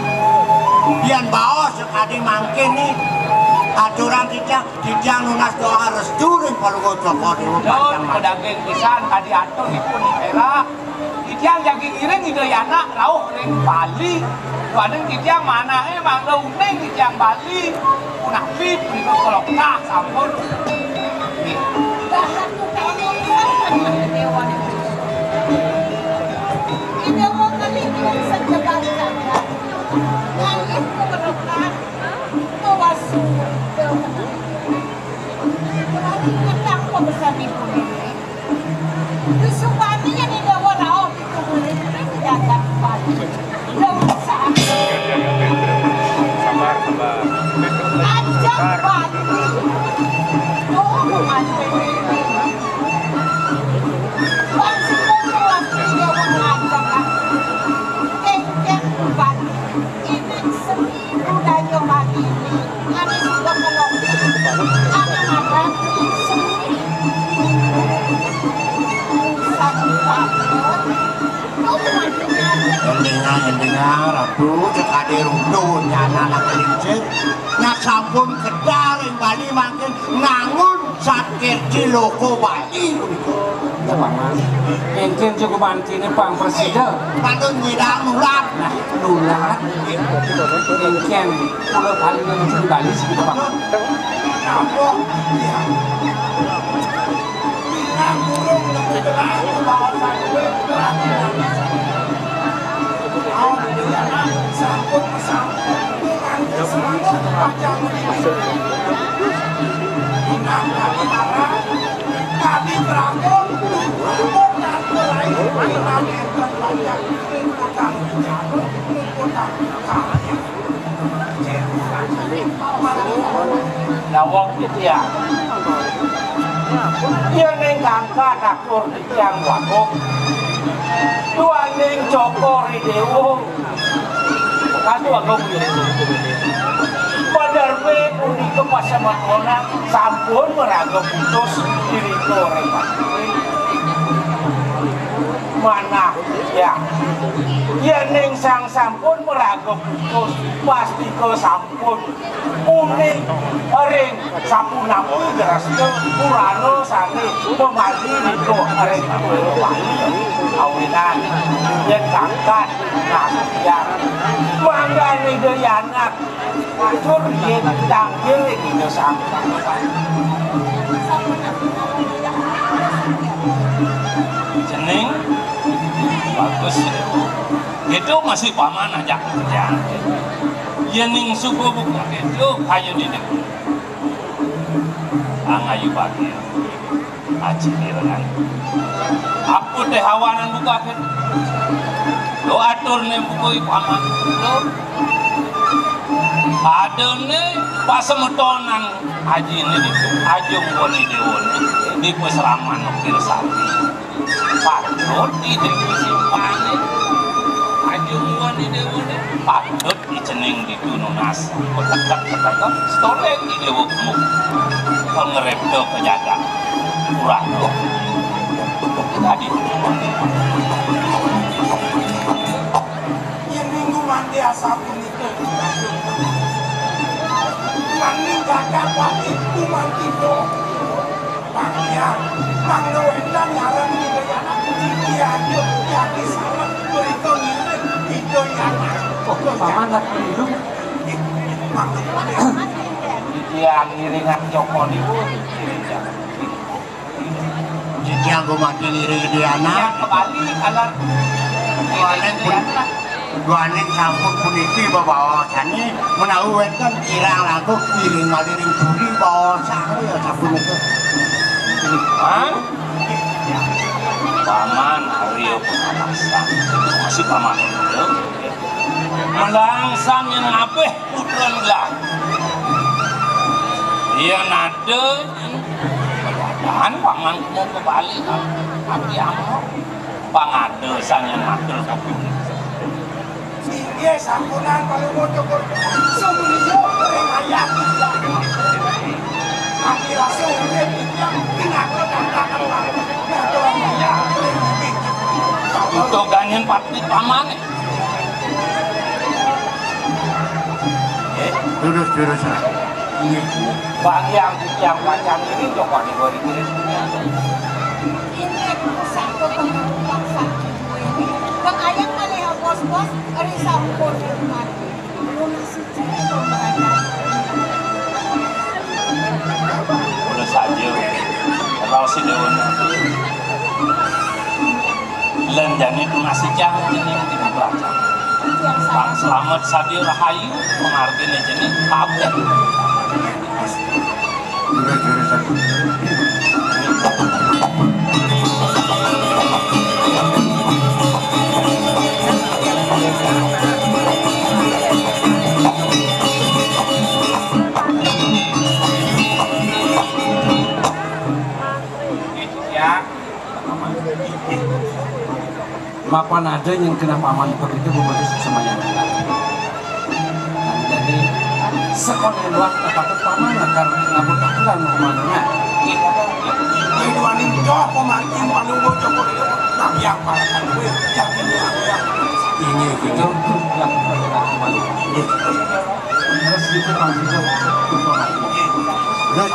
Yen baos sakadi mangkin ni, aturang titiang, titiang nunas doa restu ring Palungguh Cokor Dewa. Pacang mangkin. Padaging pisan kadi atur ipun di Perak. Titiang jagi ngiring Ida Anak rauh ring Bali. Duaning titiang manahe mangda uning titiang Bali. Punapi punika kaloktah sampun. Nggih. Dahat utama dewa. Dewa kali ini sejebar jagat. Ngalih keberokan. Kawasu. Berani petang pemesani pun ini. Yusupani yang digawa rauh itu murid-murid di dagang pagi. Nggak usah. Sabar, sabar. Ajak pagi. Tuh, mantep ini. Bang, sudah kelas tiga, Bang, ajak, Bang. Kengkeng pagi. Ini seni budaya pagi ini. Ada juga kalau ada makan seni. Satu tahun. Ngendingan, ngendingan, Ratu, cekade rundun, nyana anak lincir. Nak sampun kedar ing Bali mangkin ngangun Satkirti Loko Bali punika. Paman, engken juga mantine pang presida. Patut nyidang nulat. Nah, nulat. Engken kula paling nuju Bali sing Paman. Napa? Ya. Nang burung lebih terang, bahwa saya terang. Awak dia sampun, sampun. Daweg titiang. Yen ing kangkat akur titiang wagung. Duaning Cokor Dewa. Kadu agung. Pada Punika pasemetonan sampun maraga putus irika ring patih. Manah ya. Yening sang sampun maraga putus, pastika sampun uning ring sapunapi dresta purana sane pamali nika ring Bali. Awinan yen kangkat nasikian. Mangga Ida Yanak. Tur yen tangkil ing Ida Sang Hyang. Cening bagus. Itu masih paman ajak kerja. Yening suku buka itu kayu dini. Angayu bagia. Aji kirangan. Apa teh hawanan buka kan? Lo atur ne buku ibu amat. Lo. Adane pasemetonan aji ini di Ajung Wani Dewa ini di pasraman Ukir Sari. Patut di Dewa Simpane. Ajung Wani Dewa ini patut di cening di Gunung Nasa. Petekat-petekat, setoreng di Dewa Gemuk. Pengerep do kejaga. Kurang do. Tadi. Yen minggu mandi asal punika. Nanging gagah pati kuman kita. Pangian, mangda wénten ngaran Widrayana, iki aja, yati salah, mrika ngiring Widrayana. Oh, paman lagi ngiring. Mangda. Iki ngiringan Joko niku. Titiang gumanti ngiring Diana. Yang kembali alar. Duaning pun, duaning sampun puniki bebaosane menawi wénten kirang langkung ngiring malih ring puri baosane ya sapunika. Hah? Paman Arya Pungkasan. Masih paman. Melangsang yang apeh putran gelah. Iya nada. Mudahan paman kemu kembali kan. Tapi amo pangada sanya matur kabudi. Inggih sampunan Palungguh Cukur. Sumliya ring ayat titiang. Ati rasa urip titiang pinaka tatakan Palungguh. Ngatur ayat ring titiang. Utuh ganyen pati paman. Terus, terus. Bagi yang yang macam ini coba diberi diri. Ini aku satu pengumpulan satu ini. Bang ayam malih bos-bos, ari sampun mati. Lunasi cerita mereka. Udah saja. Kalau si Dewan nanti. Lan jani tunasi jang jani tiga belas. Pang selamat sadia rahayu, penghargane jani kabeh. Ya. Mapan ada yang kena paman begitu membantu semuanya. Nah, jadi sekolah luar tempat paman akan ngabut aturan pamannya. Ini dua nih jawab paman yang paling bocor kok itu. Tapi yang paling kan gue yang ini yang ini. Terus itu maksudnya. Terus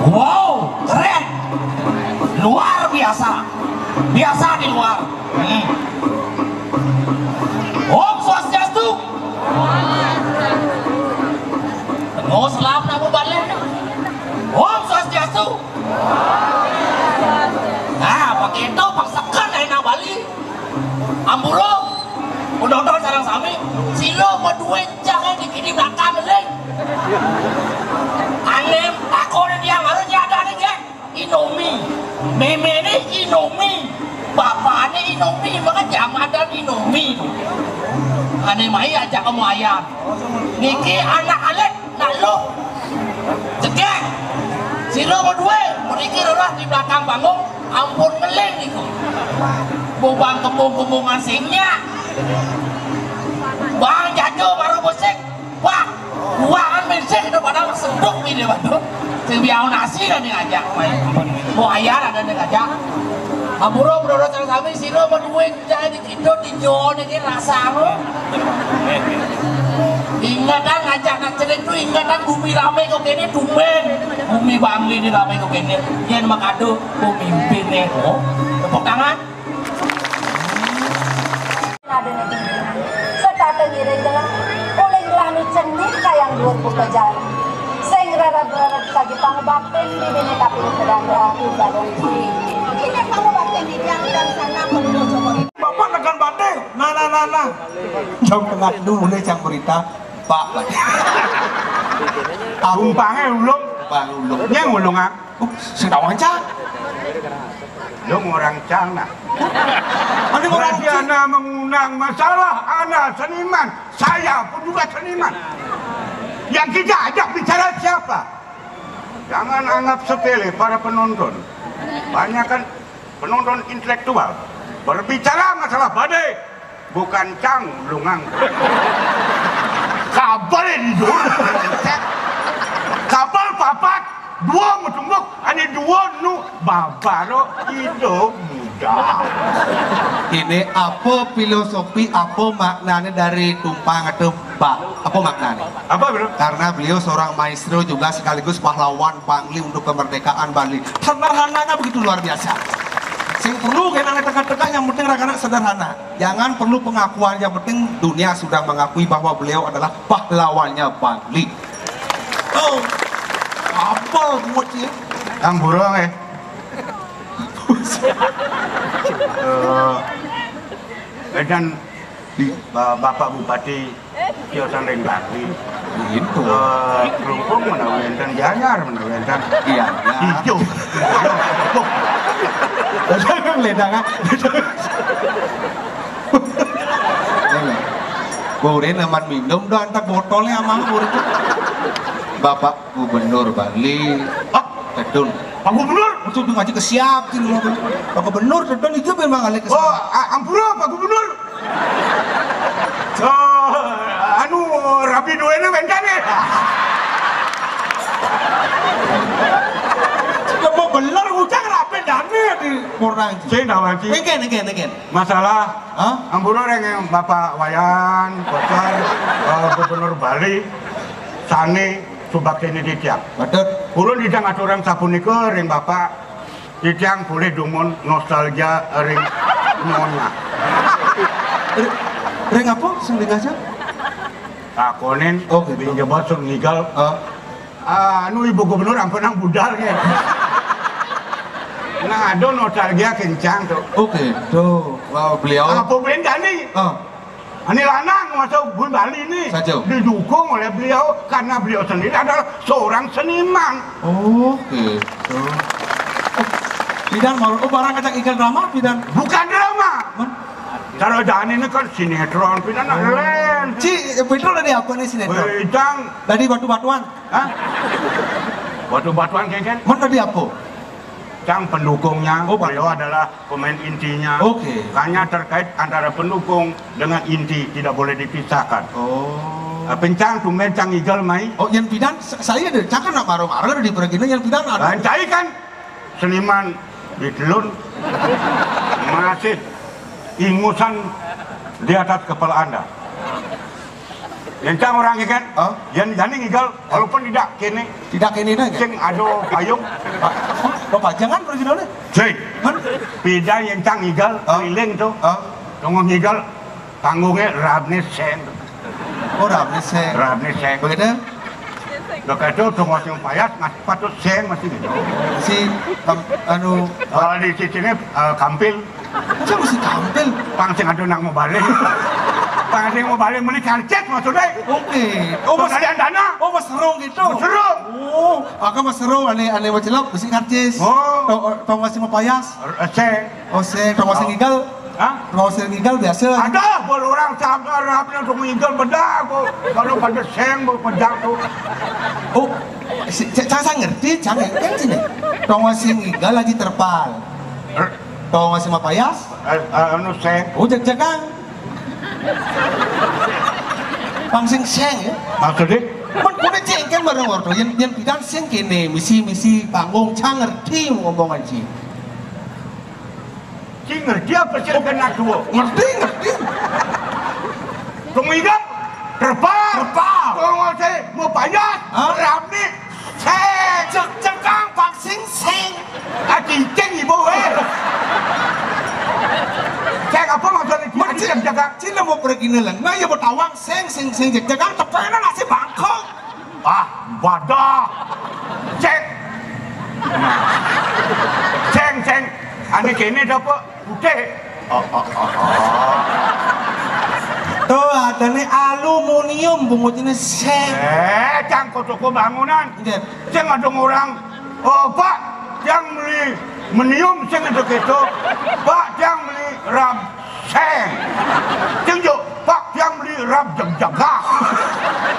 Wow, keren. Luar biasa. Biasa di luar. Hmm. Om Swastiastu. Tengok selap nak balik. Om Swastiastu. Nah, pakai itu paksakan anak Bali. Ampura, udah-udah sareng sami, sila Méméné Indomie, bapakné Indomie, maka jamadan Indomie. Ané mai ajak kamu ayam. Niki anak alit, nak lu. Cegek. Sira bedué, mriki rerah di belakang panggung, ampun ngeling niku. Bubang kembung-kembungan sing nyak. Bang jajo baru besik. Wah, buangan mesek itu padahal seduk ini, waduh. Sing biau nasi kan diajak main. Mau ayah ada diajak. Amuro berdoro sareng sami sira menuwe cah di kidul di Jawa niki rasamu. Ingatan ngajak nak cerit tu ingatan bumi rame kok kene tumben. Bumi Bangli ini rame kok kene. Yen makado pemimpinnya. Oh, tepuk tangan. Nadene tinggi, setata ngiring gelah, uling gelah nu cendik kayang dhuwur buka jalan. Sing rered-rered sagi pangubaktin, bibine kapilut pedang rahayu balung. Ini pangubaktin di tiang dan sana penduduk Jokowi. Bapak tekan baté, nah, nah, nah, nah. Jam tengah dulu mulai cang berita, Pak. Umpange ulung. Bang ulung. Nyang ulung, ah. Oh, sing tawang cang. Dong orang Cang nah. Ada orang Berarti Cang. Anda mengundang masalah, Anda seniman, saya pun juga seniman. Yang kita ajak bicara siapa? Jangan anggap sepele para penonton. Banyak kan penonton intelektual. Berbicara masalah badai, bukan Cang lungang. Kabel ini dulu. Kabel papat, dua mutumbuk, ane dua nu babaro ido muda. Ini apa filosofi, apa maknanya dari tumpang itu, Pak? Apa maknanya? Apa, Bro? Karena beliau seorang maestro juga sekaligus pahlawan Bangli untuk kemerdekaan Bali. Sederhananya begitu luar biasa. Sing perlu kena tengah-tengah yang penting rakan sederhana. Jangan perlu pengakuan, yang penting dunia sudah mengakui bahwa beliau adalah pahlawannya Bangli. Oh, apa buat dia? Kang Burung, eh. Eh, dan di Ba-, Bapak Bupati tiosan ring Bangli. Gitu. Eh, Klungkung menawi enten, Gianyar menawi enten. Iya, iya. Ijo. Ledangan. Bore neman minum do antak botolnya amang bore. Bapak Gubernur Bali. Ah, tedun. Pak Gubernur? Maksud ngaji ke siap gitu. Pak Gubernur tedun itu memang alih ke. Oh, a-, ampura Pak Gubernur. Oh, anu, rabi duene wénten ya. Lemu bener ngujang rabi dane di Murang. Sing dah, Wan, sing. Nggih, nggih, nggih. Masalah, hah? Ampura ring Bapak Wayan, Kocar, eh, Gubernur Bali, sane subakti ini titiang. Betul. Kula nidang aturan sapunika ring Bapak, titiang boleh dumun nostalgia ring nyonya. Ri-, ring apa sing dikasih? Takonin, oh, gitu. Binjebot sur ngigal. Ah. Ah, anu Ibu Gubernur ampun nang budal nggih. Nah, ada nostalgia kencang tuh. Oke, tuh. Wah, beliau. Apa bendani? Ah. Ini lanang masuk Gun Bali ini. Saja. Didukung oleh beliau karena beliau sendiri adalah seorang seniman. Oke, tuh. Oh, pidan mau, oh, barang ajak ikan drama, pidan. Bukan drama. Cara jani ini kan sinetron, pidan nak lain. Ci, betul tadi apa nih sinetron? Wedang. Tadi batu-batuan. Hah? Batu-batuan, Keken? Mana tadi apa? Cang pendukungnya, oh, Pak. Beliau adalah pemain intinya. Oke. Hanya terkait antara pendukung dengan inti, tidak boleh dipisahkan. Oh. Eh, pencang, tumben cang igel mai. Oh, yang pidan, sa-, saya deh, cang kan nak marah-marah di pergina, yang pidan ada. Lain cai kan seniman di telun masih ingusan di atas kepala Anda. Yang cang orang ikan, oh, yang jani ngigal, walaupun tidak kene. Tidak kene dah, kan? Sing ada payung. Pak, oh, Bapak, jangan pergi dulu. Sing. Mana? Pida yang cang ngigal, oh, keliling tuh. Oh. Tunggu ngigal, panggungnya rabne seng. Oh, rabne seng. Rabne seng. Begitu? Begitu, tunggu sing payas, ngas patut seng masih gitu. Si, kam-, anu, kalau di sini, eh, kampil. Saya mesti kampil. Pang sing ada nak mau balik. Pang sing mau balik meni karcis maksudnya. Oke. Oh, Mas, kalian dana. Oh, Mas Serung gitu. Mas Serung. Oh, aku Mas Serung, ane, ane mau celok, besi karcis. Oh. Tong, tong masih mau payas. Eh, sing. Oh, sing, tong masih ngigal. Hah? Tong masih ngigal biasa. Ada, kalau orang sangka rapnya untuk ngigal bedak kok. Kalau pada sing, mau bedak tuh. Oh, si, ca-, ca-, saya ngerti, jangan kan sini. Tong masih ngigal lagi terpal. Eh. Tong masih mau payas. Eh, eh, anu sing. Oh, jeg-, jegang. Pang sing seng ya. Maksudnya? Men kudu cengken bareng ordo. Yen, yen bidang sing kene, misi, misi panggung, cang ngerti ngomong aja. Cing ngerti apa sih kena dua? Ngerti, ngerti. Tong hidup, terpal. Terpal. Tong masih mau payas, hah? Rame. Seng. Cek-, cekang pang sing seng. Aki ceng ibu, eh. Seng apa maksudnya? Aki ceng jaga. Cina mau pergi nelen. Nah, ya mau tawang seng, seng, seng, cek-, cekang tepena nasi bangkok. Ah, badah. Ceng. Ceng, ceng. Ane kene dapat putih. Oh, oh, oh, oh. Tuh, ada nih aluminium bungkusnya seng. Eh, cang kok toko bangunan. Nggih. Sing ada orang, "Oh, Pak, tiang beli menium sing ada gitu. Pak, tiang beli ram seng." Sing juk, "Pak, tiang beli ram jegjaga."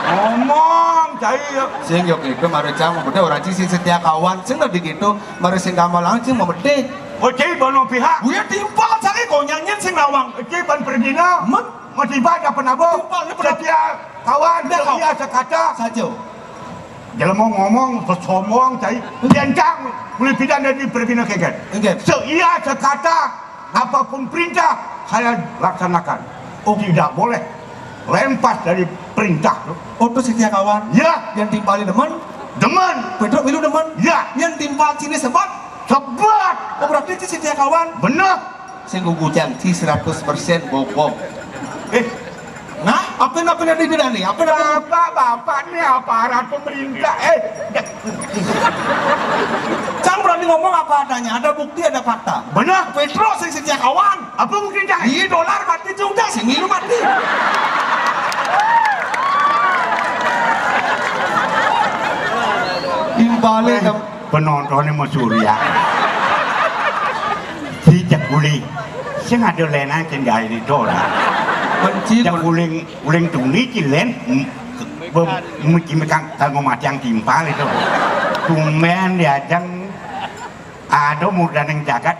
Ngomong, cai. Sing yo gitu, mari cang mau orang sing setia kawan, sing lebih gitu, mari sing gamal langsung mau bedih. Oh, cai bono pihak. Gue timpal cari konyanyen sing nawang. Cai ban pergina. Men. Mau tiba ada penabung. Timpal, ini penabung. Setia kawan, iya sekata. Saja. Jelema ngomong, sombong, cai. Yen cang, boleh pindah dari perpindah keket. Nggih. Seia sekata, apapun perintah, saya laksanakan. Oh. Tidak boleh lempas dari perintah. Oh, terus setia kawan? Ya. Yang timpali demen? Demen. Pedro milu demen? Ya. Yang timpal sini sebat? Sebat. Oh, berarti itu setia kawan? Benar. Sing gugu janji seratus persen bohong. Eh, nah, apa yang, apa yang ada di dalam nih? Apa yang ada? Bapak, bapak nih aparat pemerintah. Eh, cang berani ngomong apa adanya, ada bukti, ada fakta. Benar. Pedro sing setia kawan. Apa buktinya? Iya, dolar mati juga, sing milu mati. Imbale. Eh, penontonnya mau Surya. Si cek guling. Sing ada lenan sing gawe itu ora. Benci. Cek guling, guling tuni cilen. Mesti kang kanggo matiang timpal itu. Tumben diajeng ada murdaning jagat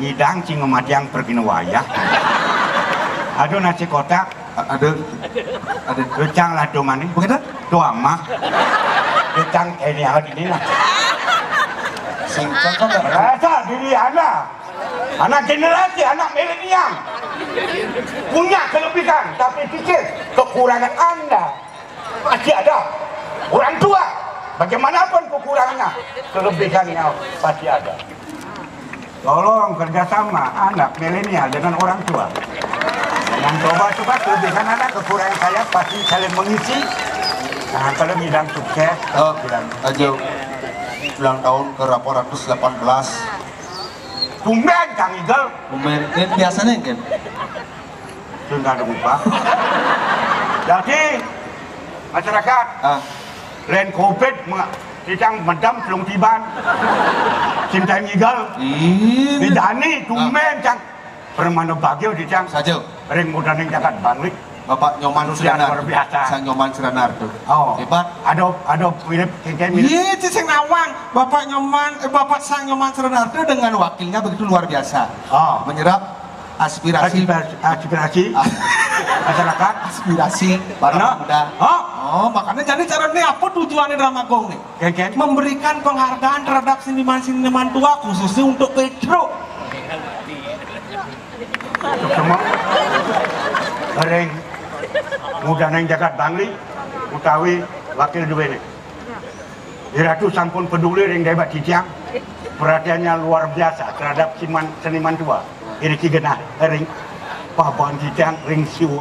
ngidang sing matiang pergina wayah. Ada nasi kotak. A-, ada. Ada. Lucang lah domane. Begitu? Doa mah. Lucang ini awal ini lah. Sing cocok ya. Rasa diri anak. Anak generasi, anak milenial. Punya kelebihan, tapi pikir kekurangan Anda. Pasti ada. Orang tua, bagaimanapun kekurangannya, kelebihannya pasti ada. Tolong kerjasama anak milenial dengan orang tua. Yang coba-coba kelebihan anak, kekurangan saya pasti saling mengisi. Nah, kalau bilang sukses, oh, bilang aja ulang tahun ke delapan ratus delapan belas. Tumben Kang Igel. Tumben. Ini biasanya kan? Sudah ada upah. Jadi, masyarakat, ah, lain covid, menga-, dicang medam telung tiban. Cinta ngigel. Ini. Didani, ah, tumben, cang. Permana bagio dicang. Saja. Ring mudaning jagat Bangli. Bapak Nyoman Luar Suranarto. Biasa. Sang Nyoman Suranarto. Oh. Hebat. Ada, ada mirip, kayak mirip. Iya, itu sing nawang. Bapak Nyoman, eh, Bapak Sang Nyoman Suranarto dengan wakilnya begitu luar biasa. Oh. Menyerap aspirasi. Aspirasi, aspirasi masyarakat. Aspirasi para pemuda. Oh. Oh, makanya jadi cara ini apa tujuannya Drama Gong nih? Ken, ken. Memberikan penghargaan terhadap seniman-seniman tua, khususnya untuk Pedro. Semua ring mudaning jagat Bangli utawi wakil duwene. Iratu sampun peduli ring dewek titiang. Perhatiannya luar biasa terhadap siman-, seniman tua. Ini ki genah ring paban titiang ring siwur.